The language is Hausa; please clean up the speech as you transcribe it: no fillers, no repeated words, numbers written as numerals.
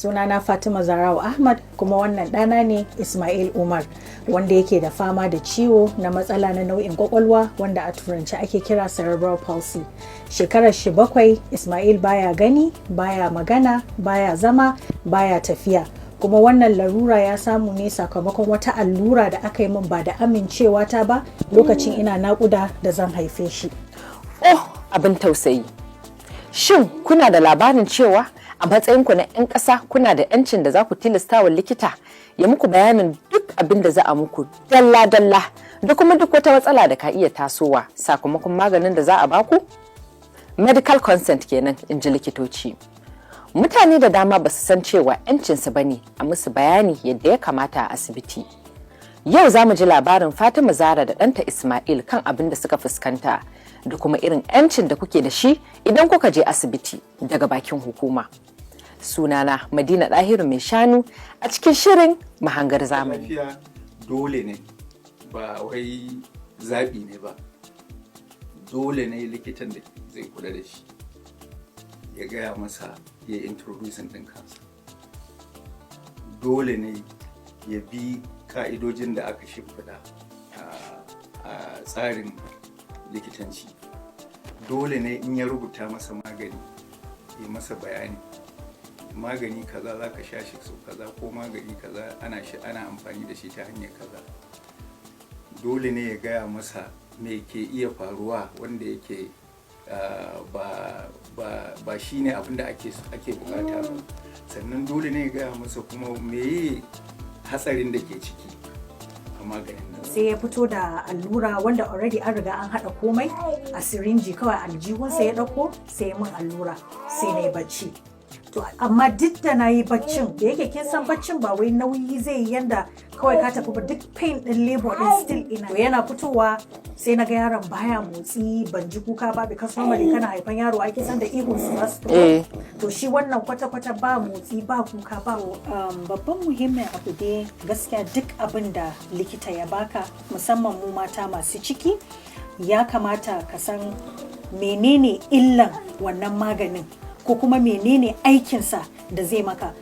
Sunana Fatima Zarau Ahmad, kuma wannan ɗana ne Ismail Umar, wanda yake da fama da ciwo na matsala na nau'in kwakwalwa wanda a Turanci ake kira cerebral palsy. Shekarar shi 7. Ismail baya gani, baya magana, baya zama, baya tafiya. Kuma wannan larura ya samu ne sakamakon wata allura da aka yi min ba da amincewa ta ba lokacin ina naƙuda da zan haife shi. Oh, abin tausayi. Shin kuna da labarin cewa a matsayinku na 'yan ƙasa kuna da 'yancin da za ku tilasta wa likita ya muku bayanin duk abin da za a muku dalla-dalla da kuma duk wata matsala da ka iya tasowa sakamakon maganin da za a baku? Medical consent kenan, in ji likitoci. Mutane da dama ba su san cewa 'yancinsu ba ne a musu bayani yadda ya kamata a asibiti. Yau za mu ji labarin Fatima Zara da ɗanta Ismail kan abin da suka fuskanta da kuma irin 'yancin da kuke da shi idan kuka je asibiti daga bakin hukuma. Sunana Madina Ɗahiru Mai Shanu a cikin shirin Mahangar Zamani. Lafiya dole ne, ba wai zaɓi ne ba. Dole ne likitan da zai kula da shi ya gaya masa, ya introducing ɗin kansa. Dole ne ya bi ka'idojin da aka shimfiɗa a tsarin likitanci. Dole ne in ya rubuta masa magani ya masa bayani: magani kaza za ka sha shi sau kaza, ko magani kaza ana shi ana amfani da shi ta hanyar kaza. Dole ne ya gaya masa me ke iya faruwa wanda yake ba shi ne abin da ake bukata ba. Sannan dole ne ya gaya masa kuma meye hatsarin da ke ciki a maganin nan. Sai ya fito da allura wanda already an riga an haɗa komai a sirinji, kawai aljihunsa ya ɗauko, sai ya min allura, sai na yi bacci. To amma duk da na yi baccin, da yake kin san baccin ba wai nauyi zai yi yanda kawai ka tafi ba, duk pain din labor din still ina. To yana fitowa sai na ga yaron baya motsi, ban ji kuka ba, because normally kana haifan yaro ake san da ihun su za su fito. To shi wannan kwata-kwata ba motsi, ba kuka, ba babban muhimmin abu dai gaskiya, duk abin da likita ya baka, musamman mu mata masu ciki, ya kamata ka san menene illan wannan maganin ko kuma menene aikinsa da zai maka.